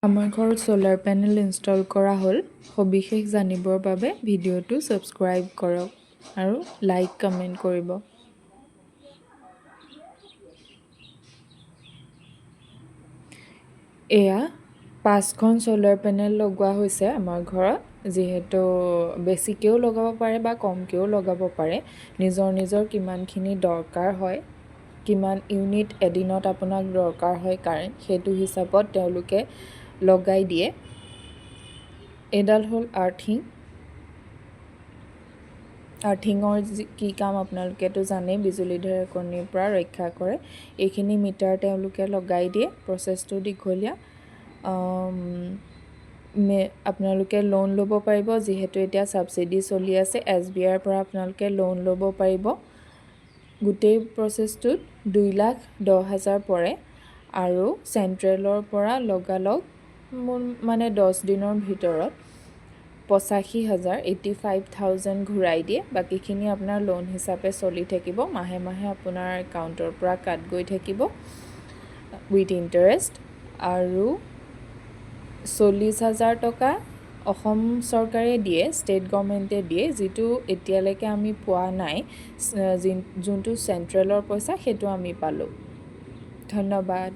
আমাৰ ঘৰত solar panel install কৰা হ'ল। সবিশেষ জানিবৰ বাবে ভিডিঅ'টো ছাবস্ক্ৰাইব কৰক আৰু লাইক, কমেণ্ট কৰিব। এয়া পাঁচখন ছ'লাৰ পেনেল লগোৱা হৈছে আমাৰ ঘৰত। যিহেতু বেছিকৈও লগাব পাৰে বা কমকৈও লগাব পাৰে, নিজৰ নিজৰ কিমানখিনি দৰকাৰ হয়, কিমান ইউনিট এদিনত আপোনাক দৰকাৰ হয় কাৰেণ্ট, সেইটো হিচাপত তেওঁলোকে লগাই দিয়ে। এইডাল হ'ল আৰ্থিং। আৰ্থিঙৰ যি কি কাম আপোনালোকেতো জানেই, বিজুলী ঢেৰেকনিৰ পৰা ৰক্ষা কৰে। এইখিনি মিটাৰ তেওঁলোকে লগাই দিয়ে। প্ৰচেছটো দীঘলীয়া। আপোনালোকে লোন ল'ব পাৰিব, যিহেতু এতিয়া ছাবচিডি চলি আছে। এছবিআইৰ পৰা আপোনালোকে লোন ল'ব পাৰিব। গোটেই প্ৰচেছটোত 2,10,000 পৰে আৰু চেণ্ট্ৰেলৰ পৰা লগালগ মানে 10 দিনৰ ভিতৰত 85,000, 85,000 ঘূৰাই দিয়ে। বাকীখিনি আপোনাৰ লোন হিচাপে চলি থাকিব, মাহে মাহে আপোনাৰ একাউণ্টৰ পৰা কাট গৈ থাকিব উইথ ইণ্টাৰেষ্ট। আৰু 40,000 টকা অসম চৰকাৰে দিয়ে, ষ্টেট গভৰ্ণমেণ্টে দিয়ে, যিটো এতিয়ালৈকে আমি পোৱা নাই। যোনটো চেণ্ট্ৰেলৰ পইচা, সেইটো আমি পালোঁ। ধন্যবাদ।